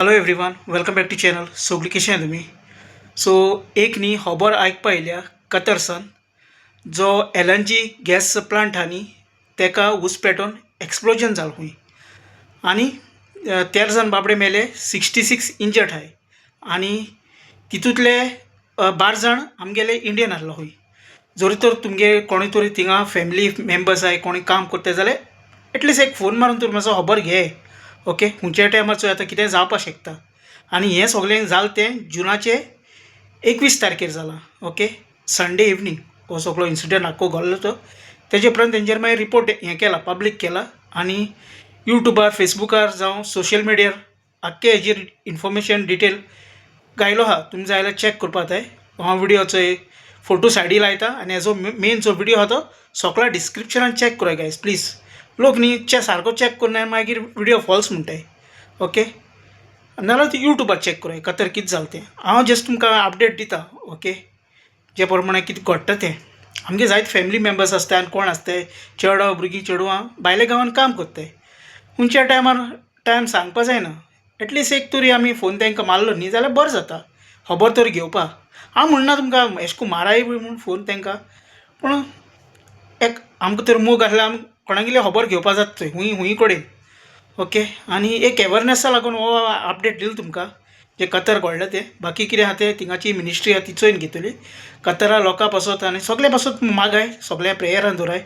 Hello everyone, welcome back to channel. सगळीं कशें आहाय तुमी? सो एक न्ही खबर आयकपा येयल्या कतरसान जो एलएनजी गॅस प्लांट आहा न्ही, तेका उस पेटोवन एक्सप्लोजन जालें खूंय आनी 13 जाण बाबडे मेले, 66 इंजर्ड आहाय आनी तितूंतले 12 जाण आमगेले इंडियन आहलो खूंय. जरी तर तुमगे कोणूय तरी थिंगा फॅमिली मेंबर्स आहाय, कोणूय काम करता जाल्यार एटलिस्ट एक फोन मारून तरी मातसो खबर घे, ओके. खुंयच्या टायमार चोय आतां कितें जावपाक शकता आनी हें सगळें जालें तें जुनाचे 21 तारखेर जालां, ओके, संडे इवनींग हो सगळो इन्सिडंट आख्खो घडलो तो. तेजे उपरांत तेंचेर मागीर रिपोर्ट हें केला, पब्लीक केला आनी युट्यूबार, फेसबुकार जावं सोशल मिडियार आख्खे हेजेर इन्फॉर्मेशन डिटेल घायलो आहा. तुमी जाय जाल्यार चॅक करपा जाताय. हांव विडियोचो फोटो सायडी लायता आनी हेजो मेन जो विडियो आहा तो सगळो डिस्क्रिप्शनान चॅक कराय गायज, प्लीज. लोक न्ही चे सारको चॅक करनाय, मागीर विडियो फॉल्स म्हणटाय, ओके. नाल्यार ती युट्यूबार चॅक कराय कतर कितें जालें तें. हांव जस्ट तुमकां अपडेट दिता, ओके, जे प्रमाणे कितें घडटा तें. आमगे जायते फॅमिली मेंबर्स आसताय आनी कोण आसताय, चेडो भुरगीं चेडवां भायल्या गांवान काम करताय. खंयच्या टायमार टायम सांगपा जायना. एटलिस्ट एक तरी आमी फोन तांकां मारलो न्ही जाल्यार बरें जाता, खबर तरी घेवपा. हांव म्हणना तुमकां एशें कोन्न माराय बी म्हूण फोन तांकां, पूण एक आमकां तर मोग आसल्यार आमी कोणागेली खबर घेवपा जाता थंय हूंय हूंय कडेन, ओके. आनी एक एवरनॅसा लागून हो अपडेट दिलो तुमकां जें कतर घडलां तें. बाकी कितें आहा तें थिंगाची मिनिस्ट्री आहा ती चोयन घेतली. कतरा लोकां पासत आनी सगळे पासत मागाय, सगळ्या प्रेयरान दवराय,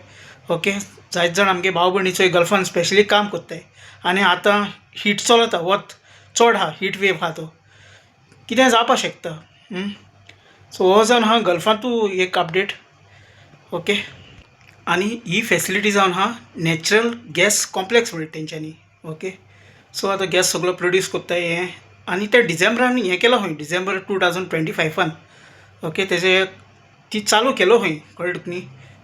ओके. जायते जाण आमगे भाव भयणी चोय गल्फान स्पेशली काम करताय आनी आतां हीट चलता, वत चड आहा, हीट वेव आहा, तो कितें जावपाक शकता. सो हो जावन आहा गल्फांतू एक अपडेट, ओके. आनी ही फेसिलिटी जावन आहा नॅचरल गॅस कॉम्प्लेक्स म्हणटा तेंच्यांनी, ओके. सो आतां गॅस सगळो प्रोड्यूस करताय हें आनी ते डिसेंबरान हें केलां खंय, डिसेंबर 2025न, ओके. तेजे ती चालू केलो खंय, कळ्ळें तुका न्ही.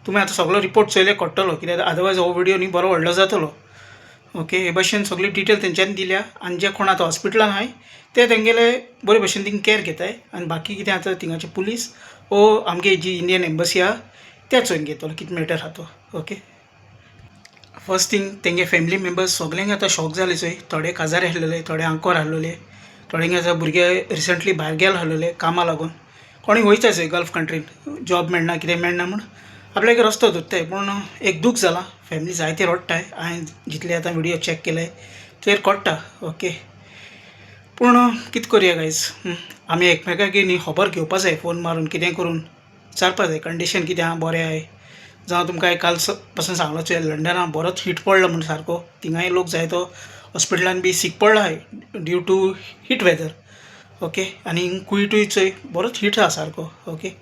तुमी आतां सगळो रिपोर्ट चोयल्यार कळटलो कित्याक अदरवायज हो विडियो न्ही बरो व्हडलो जातलो, ओके. हे भशेन सगळी डिटेल तेंच्यांनी दिल्या आनी जे कोण आतां हॉस्पिटलान आहाय ते तेंगेले बरे भशेन थिंग कॅर घेताय आनी बाकी कितें आतां थिंगाचे पुलीस वो आमगे जी इंडियन एम्बसी आहा ते चोयन घेतलो कितें मॅटर आहा तो, ओके. फर्स्ट थींग तेंगे फॅमिली मेंबर्स सगल्यांक आतां शॉक जाले चोय. थोडे काजार आसलेले, थोडे आंकोर आसलेले, थोड्यांगे आतां भुरगे रिसंटली भायर गेले आसलेले कामा लागून. कोणूय वयता चोय गल्फ कंट्रीन, जॉब मेळना, कितें मेळना म्हूण आपल्याक रस्तो दोत्ताय. पूण एक दूख जालां, फॅमिली जायते रडटाय. हांवें जितले आतां विडियो चॅक केले तेर कळटा, ओके. पूण कितें करया गायज, आमी एकमेकागेर न्ही खबर घेवपा जाय, फोन मारून कितें करून विचारपा जाय कंडिशन कितें आहा, बरें आहाय. जावं तुमकां काल पासून सांगलो चोय, लंडना बरोच हीट पडलो म्हूण सारको, थिंगाय लोक जायतो हॉस्पिटलान बी सीक पडलो आहाय due to heat weather, okay. आनी कुवेटूय चोय बरोच हीट आहा सारको, ओके.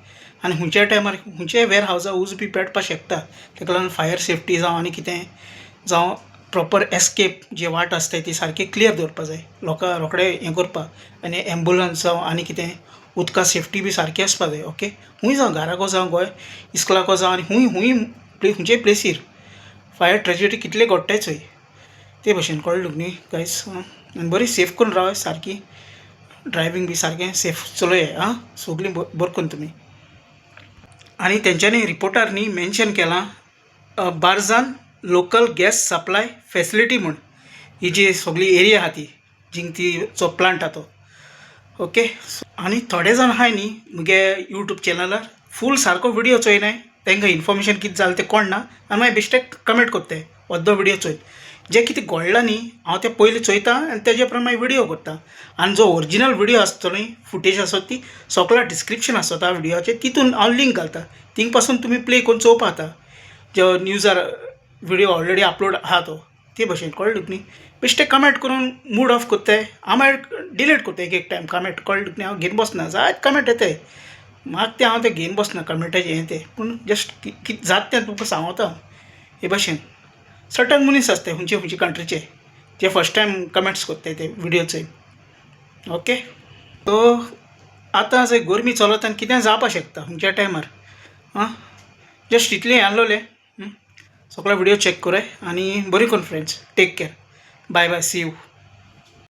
आनी खुंयच्याय टायमार खुंयच्याय वेर हावजा उजो बी पेटपा शकता. तेका लागून फायर सेफ्टी जावं आनी कितें जावं प्रॉपर एस्केप जी वाट आसताय ती सारकी क्लियर दवरपा जाय, लोकां रोखडे हें करपा. आनी एम्बुलंस जावं आनी कितें उदका सेफ्टी बी सारकी आसपा जाय, ओके. खूंय जावं, घराको जावं, गोंय इस्कुलाको जावं आनी खूंय खूंय खुंयच्याय प्लेसीर फायर ट्रेजडी कितले घडटाय चोय ते भशेन, कळ्ळें तुका न्ही गायज. आनी बरी सेफ करून राव, सारकी ड्रायवींग बी सारकें सेफ चलय आं, सगळीं बरें करून तुमी. आनी तेंच्यांनी रिपोर्टार न्ही मेन्शन केलां बारजान लोकल गॅस सप्लाय फेसिलिटी म्हूण, ही जी सगळी एरिया आहा ती जिंग ती जो प्लांट आहा तो, ओके. आनी थोडे जाण आहाय न्ही मुगे युट्यूब चॅनलार फूल सारको विडियो चोयनाय, तांकां इन्फॉर्मेशन कितें जालें तें कोण ना आनी मागीर बेश्टे कमेंट करताय अर्दो विडियो चोयन. जें कितें घडलां न्ही हांव तें पयलीं चोयता आनी तेजे प्रमाणे विडियो करता. आनी जो ओरिजिनल विडियो आसतलो न्ही, फुटेज आसत ती सगळो डिस्क्रिप्शन आसता विडियोचें, तितून हांव लिंक घालता, थिंग पासून तुमी प्ले करून चोवपा जाता जो न्यूजार विडियो ऑलरेडी अपलोड आहा तो. ते भशेन, कळ्ळें तुका न्ही. बेश्टे कमेंट करून मूड ऑफ करताय, हांव मागीर डिलीट करता एक एक टायम कमेंट, कळ्ळें तुका न्ही. हांव घेवन बसना, जायते कमेंट येताय म्हाका तें, हांव तें घेवन बसना कमेंटाचें हें तें. पूण जस्ट कितें जाता तें तुमकां सांगता हांव. हे भशेन सर्टन मनीस आसताय खुंयचे खुंयचे कंट्रीचे जे फर्स्ट टायम कमेंट्स करताय ते विडियो चोयन, ओके. सो आतां जंय गरमी चलता आनी कितें जावपा शकता खंयच्या टायमार आं, जस्ट इतलें आहलोलें. सगळो विडियो चॅक कराय आनी बरी करून friends, take care, bye bye, see you.